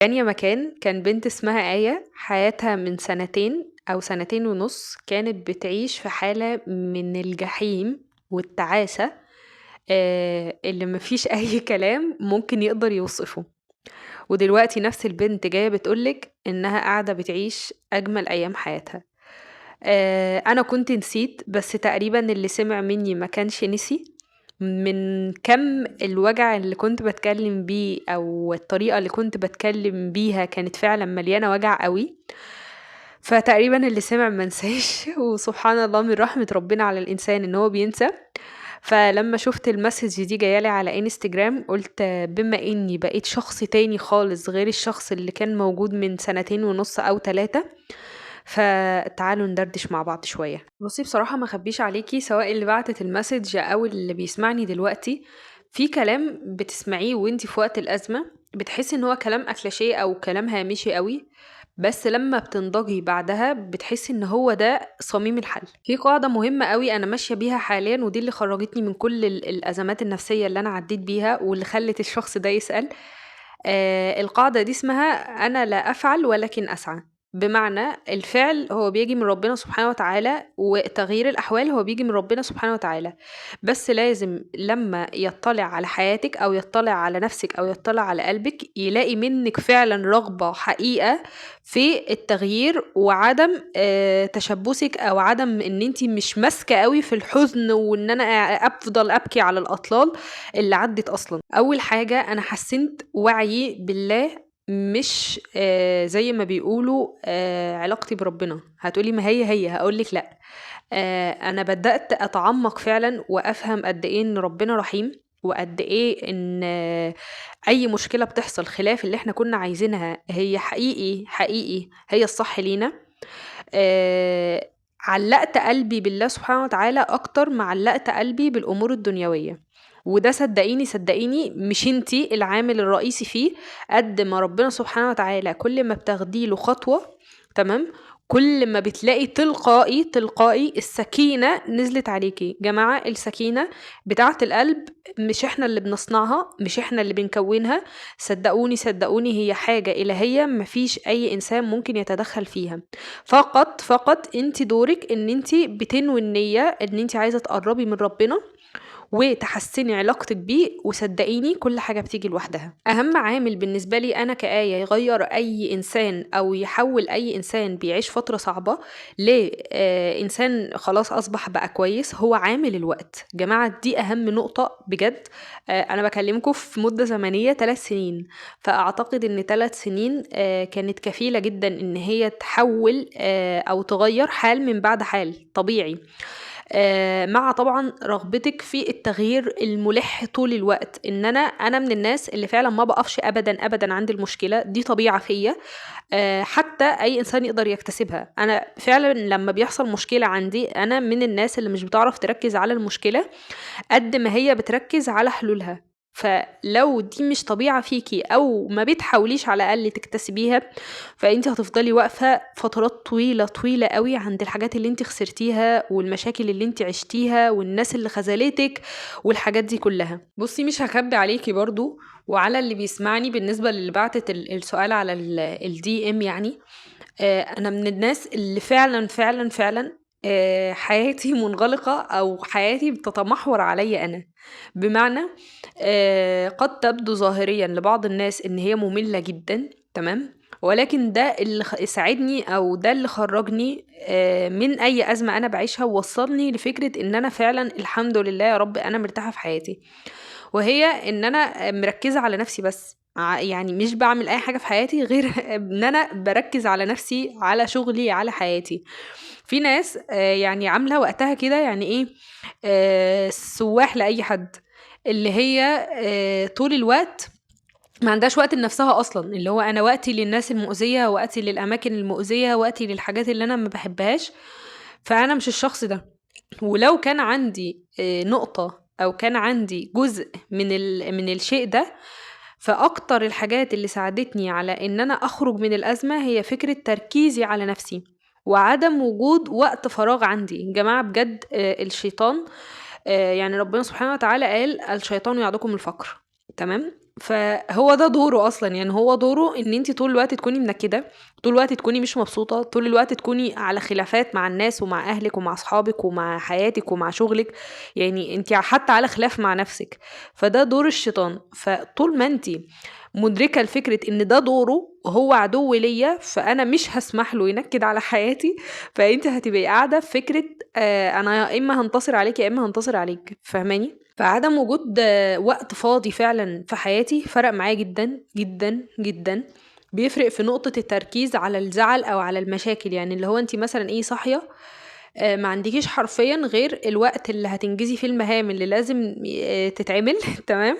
كان يا مكان كان بنت اسمها آية، حياتها من سنتين أو سنتين ونص كانت بتعيش في حالة من الجحيم والتعاسة اللي مفيش أي كلام ممكن يقدر يوصفه. ودلوقتي نفس البنت جاية بتقولك إنها قاعدة بتعيش أجمل أيام حياتها. أنا كنت نسيت، بس تقريبا اللي سمع مني ما كانش نسي من كم الوجع اللي كنت بتكلم بيه أو الطريقة اللي كنت بتكلم بيها كانت فعلا مليانة وجع قوي. فتقريبا اللي سمع ما نساش وسبحان الله من رحمة ربنا على الإنسان إن هو بينسى. فلما شفت ال message دي جايالي على انستجرام قلت بما إني بقيت شخص تاني خالص غير الشخص اللي كان موجود من سنتين ونص أو 3، فتعالوا ندردش مع بعض شوية. بصي بصراحة ما خبيش عليكي، سواء اللي بعتت ال message أو اللي بيسمعني دلوقتي، في كلام بتسمعيه وانتي في وقت الأزمة بتحسي إن هو كلام أكلاشيه أو كلام هامشي قوي، بس لما بتنضجي بعدها بتحسي إن هو ده صميم الحل. في قاعدة مهمة قوي أنا ماشية بيها حاليا، ودي اللي خرجتني من كل الأزمات النفسية اللي أنا عديت بيها واللي خلت الشخص ده يسأل. القاعدة دي اسمها أنا لا أفعل ولكن أسعى. بمعنى الفعل هو بيجي من ربنا سبحانه وتعالى، وتغيير الأحوال هو بيجي من ربنا سبحانه وتعالى، بس لازم لما يطلع على حياتك أو يطلع على نفسك أو يطلع على قلبك يلاقي منك فعلا رغبة حقيقة في التغيير، وعدم تشبثك أو عدم إن انتي مش ماسكة قوي في الحزن وإن أنا أفضل أبكي على الأطلال اللي عدت أصلا. أول حاجة أنا حسنت وعيي بالله، مش زي ما بيقولوا علاقتي بربنا. هتقولي ما هي هي، هقولك لا، أنا بدأت أتعمق فعلا وأفهم قد إيه إن ربنا رحيم، وقد إيه إن أي مشكلة بتحصل خلاف اللي إحنا كنا عايزينها هي حقيقي حقيقي هي الصح لينا. علقت قلبي بالله سبحانه وتعالى أكتر ما علقت قلبي بالأمور الدنيوية، وده صدقيني صدقيني مش انتي العامل الرئيسي فيه قد ما ربنا سبحانه وتعالى. كل ما بتاخدي له خطوة، تمام، كل ما بتلاقي تلقائي تلقائي السكينة نزلت عليكي. جماعة السكينة بتاعة القلب مش احنا اللي بنصنعها، مش احنا اللي بنكونها، صدقوني صدقوني هي حاجة إلهية مفيش أي إنسان ممكن يتدخل فيها. فقط انتي دورك ان انتي بتنوي النية ان انتي عايزة تقربي من ربنا وتحسني علاقتك بيه، وصدقيني كل حاجة بتيجي لوحدها. أهم عامل بالنسبة لي أنا كآية يغير أي إنسان أو يحول أي إنسان بيعيش فترة صعبة لإنسان خلاص أصبح بقى كويس هو عامل الوقت. جماعة دي أهم نقطة بجد. أنا بكلمكم في مدة زمنية 3 سنين، فأعتقد إن 3 سنين كانت كفيلة جدا إن هي تحول أو تغير حال من بعد حال طبيعي، مع طبعا رغبتك في التغيير الملح طول الوقت. ان انا من الناس اللي فعلا ما بقفش ابدا ابدا عند المشكله دي، طبيعه فيا، حتى اي انسان يقدر يكتسبها. انا فعلا لما بيحصل مشكله عندي انا من الناس اللي مش بتعرف تركز على المشكله قد ما هي بتركز على حلولها. فلو دي مش طبيعة فيكي أو ما بتحاوليش على الأقل تكتسبيها، فأنت هتفضلي واقفة فترات طويلة طويلة قوي عند الحاجات اللي انت خسرتيها والمشاكل اللي انت عشتيها والناس اللي خذلتك والحاجات دي كلها. بصي مش هخبي عليكي برضو وعلى اللي بيسمعني، بالنسبة للي بعتت السؤال على ال DM، يعني أنا من الناس اللي فعلا فعلا فعلا حياتي منغلقة أو حياتي بتتمحور علي أنا. بمعنى قد تبدو ظاهريا لبعض الناس إن هي مملة جدا، تمام، ولكن ده اللي ساعدني أو ده اللي خرجني من أي أزمة أنا بعيشها ووصلني لفكرة إن أنا فعلا الحمد لله يا رب أنا مرتاحة في حياتي، وهي إن أنا مركزة على نفسي بس. يعني مش بعمل أي حاجة في حياتي غير إن أنا بركز على نفسي، على شغلي، على حياتي. في ناس يعني عاملة وقتها كده، يعني إيه، سواح لأي حد، اللي هي طول الوقت ما عندهاش وقت لنفسها أصلا، اللي هو أنا وقتي للناس المؤذية، وقتي للأماكن المؤذية، وقتي للحاجات اللي أنا ما بحبهاش. فأنا مش الشخص ده. ولو كان عندي نقطة أو كان عندي جزء من الشيء ده، فأكتر الحاجات اللي ساعدتني على إن أنا أخرج من الأزمة هي فكرة تركيزي على نفسي وعدم وجود وقت فراغ عندي. يا جماعة بجد، الشيطان، يعني ربنا سبحانه وتعالى قال الشيطان يعدكم الفقر، تمام؟ فهو ده دوره اصلا، يعني هو دوره ان انت طول الوقت تكوني منكده، طول الوقت تكوني مش مبسوطة، طول الوقت تكوني على خلافات مع الناس ومع اهلك ومع اصحابك ومع حياتك ومع شغلك، يعني انت حتى على خلاف مع نفسك. فده دور الشيطان. فطول ما انت مدركه لفكرة ان ده دوره وهو عدو ليا، فانا مش هسمح له ينكد على حياتي، فانت هتبقي قاعدة في فكرة انا يا اما هنتصر عليك يا اما هنتصر عليك، فاهماني؟ فعدم وجود وقت فاضي فعلا في حياتي فرق معايا جدا جدا جدا. بيفرق في نقطة التركيز على الزعل أو على المشاكل، يعني اللي هو انت مثلا ايه صاحية، ما عندكيش حرفيا غير الوقت اللي هتنجزي فيه المهام اللي لازم تتعمل تمام،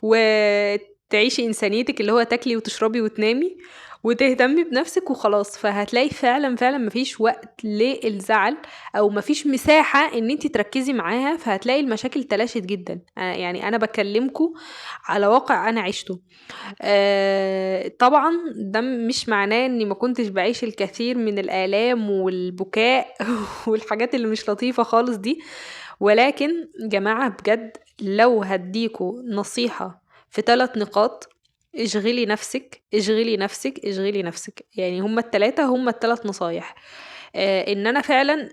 وتعيشي إنسانيتك اللي هو تاكلي وتشربي وتنامي وتهتمي بنفسك وخلاص. فهتلاقي فعلا فعلا مفيش وقت للزعل او مفيش مساحة ان انتي تركزي معاها، فهتلاقي المشاكل تلاشت جدا. يعني انا بكلمكم على واقع انا عشته. طبعا ده مش معناه اني ما كنتش بعيش الكثير من الآلام والبكاء والحاجات اللي مش لطيفة خالص دي، ولكن جماعة بجد لو هديكوا نصيحة في 3 نقاط، اشغلي نفسك، اشغلي نفسك، اشغلي نفسك. يعني هما التلاتة، هما التلات نصايح. ان انا فعلا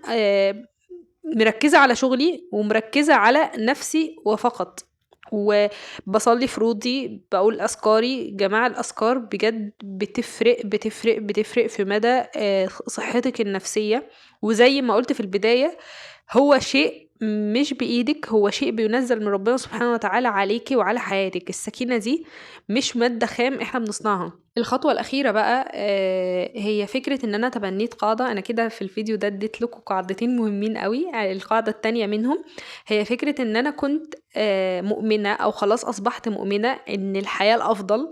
مركزة على شغلي ومركزة على نفسي وفقط، وبصلي فروضي، بقول أذكاري. جماعة الأذكار بجد بتفرق بتفرق بتفرق في مدى صحتك النفسية. وزي ما قلت في البداية، هو شيء مش بإيدك، هو شيء بينزل من ربنا سبحانه وتعالى عليكي وعلى حياتك. السكينة دي مش مادة خام احنا بنصنعها. الخطوة الأخيرة بقى هي فكرة ان انا تبنيت قاعدة. انا كده في الفيديو ده اديت لكم قاعدتين مهمين قوي. القاعدة التانية منهم هي فكرة ان انا كنت مؤمنة او خلاص اصبحت مؤمنة ان الحياة الافضل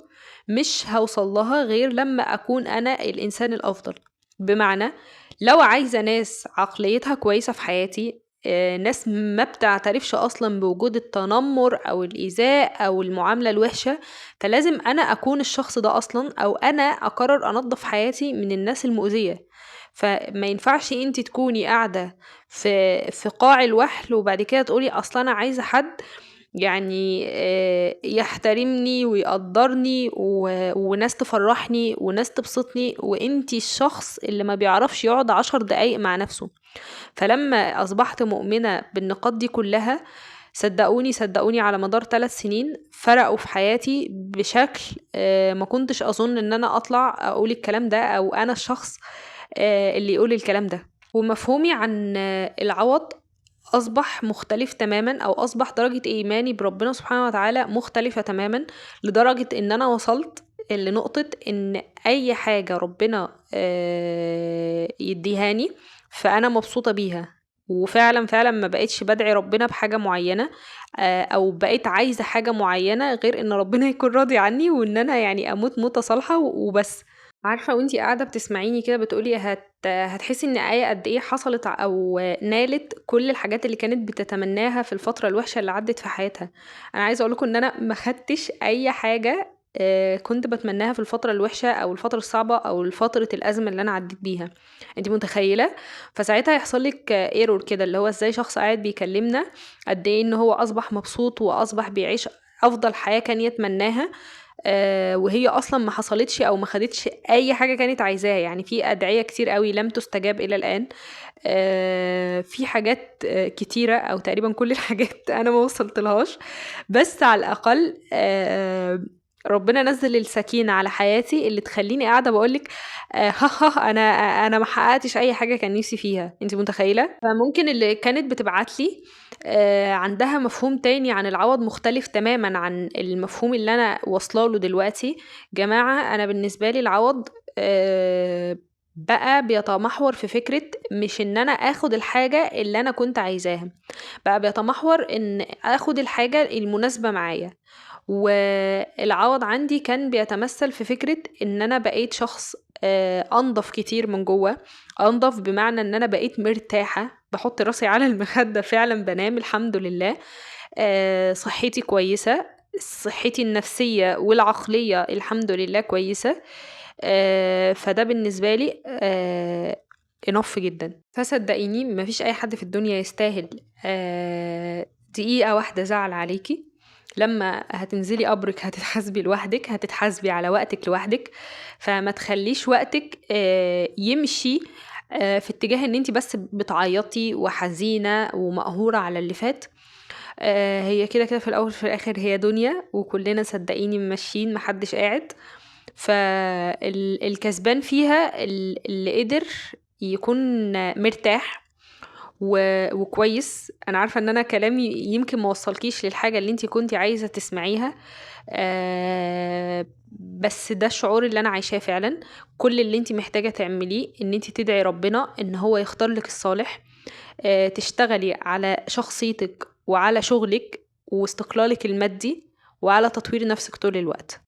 مش هوصل لها غير لما اكون انا الانسان الافضل. بمعنى لو عايزة ناس عقليتها كويسة في حياتي، ناس ما بتعترفش أصلا بوجود التنمر أو الإيذاء أو المعاملة الوحشة، فلازم أنا أكون الشخص ده أصلا، أو أنا أقرر أنظف حياتي من الناس المؤذية. فما ينفعش انت تكوني قاعدة في قاع الوحل وبعد كده تقولي أصلا أنا عايزة حد يحترمني ويقدرني وناس تفرحني وناس تبسطني، وانتي الشخص اللي ما بيعرفش يقعد 10 دقايق مع نفسه. فلما أصبحت مؤمنة بالنقاط دي كلها، صدقوني على مدار 3 سنين فرقوا في حياتي بشكل ما كنتش أظن إن أنا أطلع أقول الكلام ده، أو أنا الشخص اللي يقول الكلام ده. ومفهومي عن العوض أصبح مختلف تماما، أو أصبح درجة إيماني بربنا سبحانه وتعالى مختلفة تماما، لدرجة إن أنا وصلت لنقطة إن أي حاجة ربنا يديهاني فأنا مبسوطة بيها. وفعلا فعلا ما بقيتش بدعي ربنا بحاجة معينة، أو بقيت عايزة حاجة معينة غير إن ربنا يكون راضي عني وإن أنا أموت موتة صالحة وبس. عارفة وانتي قاعدة بتسمعيني كده بتقولي هتحسي إن آية قد إيه حصلت أو نالت كل الحاجات اللي كانت بتتمناها في الفترة الوحشة اللي عدت في حياتها. أنا عايزة أقولكم إن أنا ما خدتش أي حاجة كنت بتمناها في الفترة الوحشة أو الفترة الصعبة أو فترة الأزمة اللي أنا عديت بيها. انتي متخيلة؟ فساعتها يحصل لك ايرور كده، اللي هو ازاي شخص قاعد بيكلمنا قد ايه ان هو أصبح مبسوط وأصبح بيعيش أفضل حياة كان يتمناها، وهي أصلا ما حصلتش أو ما خدتش أي حاجة كانت عايزاها. في أدعية كتير قوي لم تستجاب إلى الآن، في حاجات كتيرة أو تقريبا كل الحاجات أنا ما وصلتلهاش، بس على الأقل ربنا نزل السكينة على حياتي اللي تخليني قاعدة بقولك، ها ها، أنا ما حققتش أي حاجة كان نفسي فيها. انت متخيلة؟ فممكن اللي كانت بتبعت لي، عندها مفهوم تاني عن العوض مختلف تماما عن المفهوم اللي أنا واصلة له دلوقتي. جماعة أنا بالنسبة لي العوض، بقى بيتمحور في فكرة مش إن أنا آخد الحاجة اللي أنا كنت عايزاها، بقى بيتمحور إن آخد الحاجة المناسبة معايا. والعوض عندي كان بيتمثل في فكرة إن أنا بقيت شخص، أنضف كتير من جوه. أنضف بمعنى إن أنا بقيت مرتاحة، بحط راسي على المخدة فعلا بنام الحمد لله، صحتي كويسة، صحتي النفسية والعقلية الحمد لله كويسة، فده بالنسبة لي، enough جدا. فصدقيني مفيش أي حد في الدنيا يستاهل، دقيقة واحدة زعل عليكي. لما هتنزلي قبرك هتتحاسبي لوحدك، هتتحاسبي على وقتك لوحدك. فما تخليش وقتك يمشي في اتجاه ان انت بس بتعيطي وحزينة ومقهورة على اللي فات. هي كده كده في الاول وفي الاخر هي دنيا، وكلنا صدقيني ماشيين، محدش قاعد. فالكسبان فيها اللي قدر يكون مرتاح وكويس. انا عارفه ان انا كلامي يمكن ما وصلكيش للحاجة اللي انت كنتي عايزه تسمعيها، بس ده الشعور اللي انا عايشاه فعلا. كل اللي انت محتاجه تعمليه ان انت تدعي ربنا ان هو يختار لك الصالح، تشتغلي على شخصيتك وعلى شغلك واستقلالك المادي وعلى تطوير نفسك طول الوقت.